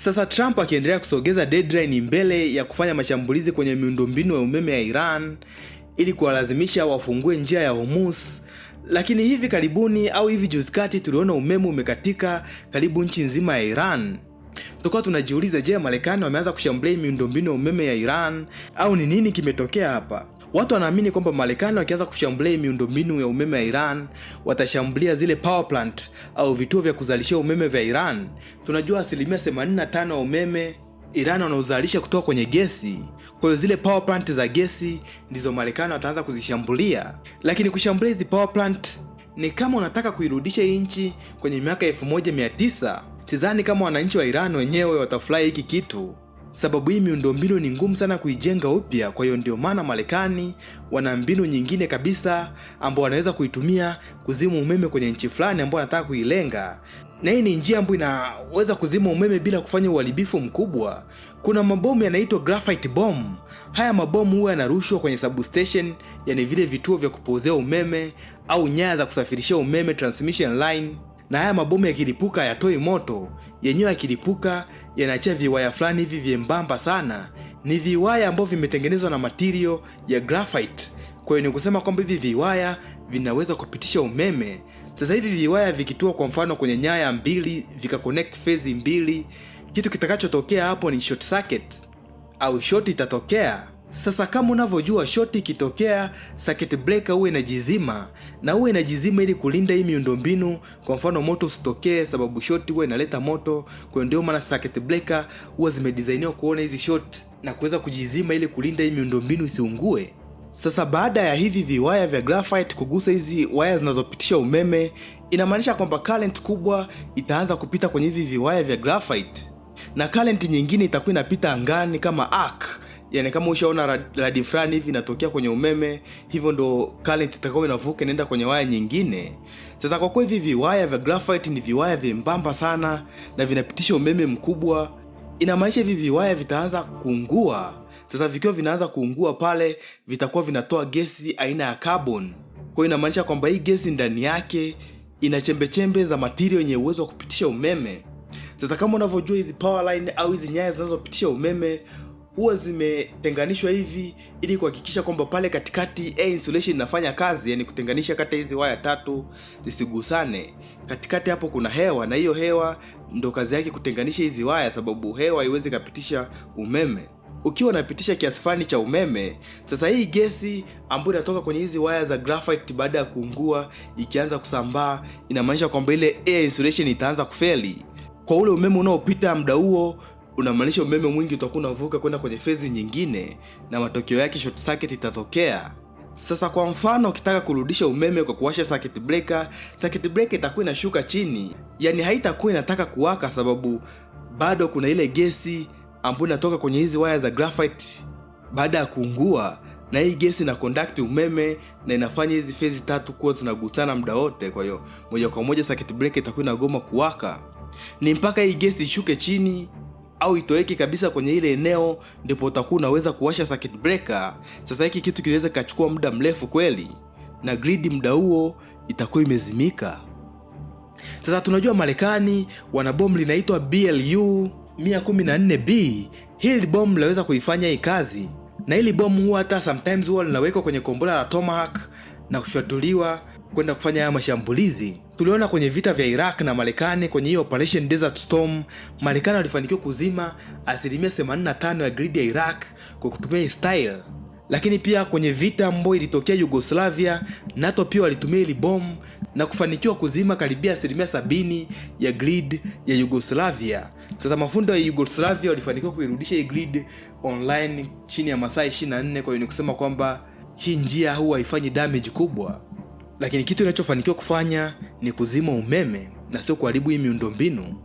Sasa Trump akiendelea kusogeza deadline mbele ya kufanya mashambulizi kwenye miundombinu ya umeme ya Iran ili kuwalazimisha wafungue njia ya Hormuz. Lakini hivi karibuni au hivi juzi kati tuliona umeme umekatika karibu nchi nzima ya Iran. Tukawa tunajiuliza, je, Marekani wameanza kushambulia miundombinu ya umeme ya Iran au ni nini kimetokea hapa? Watu wanaamini kwamba Marekani wakianza kushambulia miundombinu ya umeme ya Iran watashambulia zile power plant au vituo vya kuzalishia umeme vya Iran. Tunajua 85% ya umeme Iran wanaozalisha kutoka kwenye gesi. Kwa hiyo zile power plant za gesi ndizo Marekani wataanza kuzishambulia, lakini kushambulia hizi power plant ni kama unataka kuirudisha hii nchi kwenye miaka 1900. Sidhani kama wananchi wa Iran wenyewe watafurahi hiki kitu, sababu hii miundombinu ni ngumu sana kuijenga upya. Kwa hiyo ndio maana Marekani wana mbinu nyingine kabisa ambao wanaweza kuitumia kuzima umeme kwenye nchi fulani ambao wanataka kuilenga, na hii ni njia ambayo inaweza kuzima umeme bila kufanya uharibifu mkubwa. Kuna mabomu yanaitwa graphite bomb. Haya mabomu huwa yanarushwa kwenye substation, yani vile vituo vya kupozea umeme au nyaya za kusafirishia umeme, transmission line, na haya mabomu yakilipuka hayatoi moto, yenyewe yakilipuka yanaachia viwaya fulani hivi vyembamba sana. Ni viwaya ambavyo vimetengenezwa na material ya graphite. Kwa hiyo ni kusema kwamba hivi viwaya vinaweza kupitisha umeme. Sasa hivi viwaya vikitua kwa mfano kwenye nyaya mbili vikaconnect phase mbili, kitu kitakachotokea hapo ni short circuit au short itatokea. Sasa kama unavyojua, short ikitokea, circuit breaker huwa inajizima na huwa inajizima ili kulinda hii miundombinu, kwa mfano moto usitokee, sababu short huwa inaleta moto. Kwa hiyo ndio maana circuit breaker huwa zimedesigniwa kuona hizi short na kuweza kujizima ili kulinda hii miundombinu isiungue. Sasa baada ya hivi viwaya vya graphite kugusa hizi waya zinazopitisha umeme, inamaanisha kwamba current kubwa itaanza kupita kwenye hivi viwaya vya graphite na current nyingine itakuwa inapita angani kama arc. Yani kama ushaona radi fulani hivi inatokea kwenye umeme, hivyo ndo current itakayo inavuka inaenda kwenye waya nyingine. Sasa kwa kuwa hivi viwaya vya graphite ni viwaya vyembamba sana na vinapitisha umeme mkubwa, inamaanisha hivi viwaya vitaanza kuungua. Sasa vikiwa vinaanza kuungua pale, vitakuwa vinatoa gesi aina ya carbon. Kwa hiyo inamaanisha kwamba hii gesi ndani yake ina chembechembe za material yenye uwezo wa kupitisha umeme. Sasa kama unavyojua hizi power line au hizi nyaya zinazopitisha umeme huwa zimetenganishwa hivi ili kuhakikisha kwamba pale katikati air insulation inafanya kazi, yani kutenganisha kati hizi waya tatu zisigusane. Katikati hapo kuna hewa, na hiyo hewa ndo kazi yake kutenganisha hizi waya, sababu hewa haiwezi kapitisha umeme. Ukiwa unapitisha kiasi fulani cha umeme, sasa hii gesi ambayo inatoka kwenye hizi waya za graphite baada ya kuungua ikianza kusambaa, inamaanisha kwamba ile air insulation itaanza kufeli. Kwa ule umeme unaopita muda huo unamaanisha umeme mwingi utakuwa unavuka kwenda kwenye phase nyingine, na matokeo yake short circuit itatokea. Sasa kwa mfano, ukitaka kurudisha umeme kwa kuwasha circuit breaker, circuit breaker itakuwa inashuka chini, yani haitakuwa inataka kuwaka, sababu bado kuna ile gesi ambayo inatoka kwenye hizi waya za graphite baada ya kuungua, na hii gesi ina conduct umeme na inafanya hizi phase tatu kuwa zinagusana muda wote. Kwa hiyo moja kwa moja circuit breaker itakuwa inagoma kuwaka, ni mpaka hii gesi ishuke chini au itoweke kabisa kwenye ile eneo, ndipo utakuwa unaweza kuwasha circuit breaker. Sasa hiki kitu kinaweza kachukua muda mrefu kweli, na grid muda huo itakuwa imezimika. Sasa tunajua Marekani wana bomu linaitwa BLU 114B. Hili bomu linaweza kuifanya hii kazi, na hili bomu huwa hata sometimes huwa linawekwa kwenye kombora la Tomahawk na kufyatuliwa kwenda kufanya haya mashambulizi. Tuliona kwenye vita vya Iraq na Marekani kwenye hiyo Operation Desert Storm, Marekani walifanikiwa kuzima 85% ya grid ya Iraq kwa kutumia hii style. Lakini pia kwenye vita ambayo ilitokea Yugoslavia, NATO pia walitumia hili bomu na kufanikiwa kuzima karibia 70% ya grid ya Yugoslavia. Sasa mafundi wa Yugoslavia walifanikiwa kuirudisha hii grid online chini ya masaa 24. Kwa hiyo ni kusema kwamba hii njia huwa haifanyi damage kubwa, lakini kitu inachofanikiwa kufanya ni kuzima umeme na sio kuharibu hii miundombinu.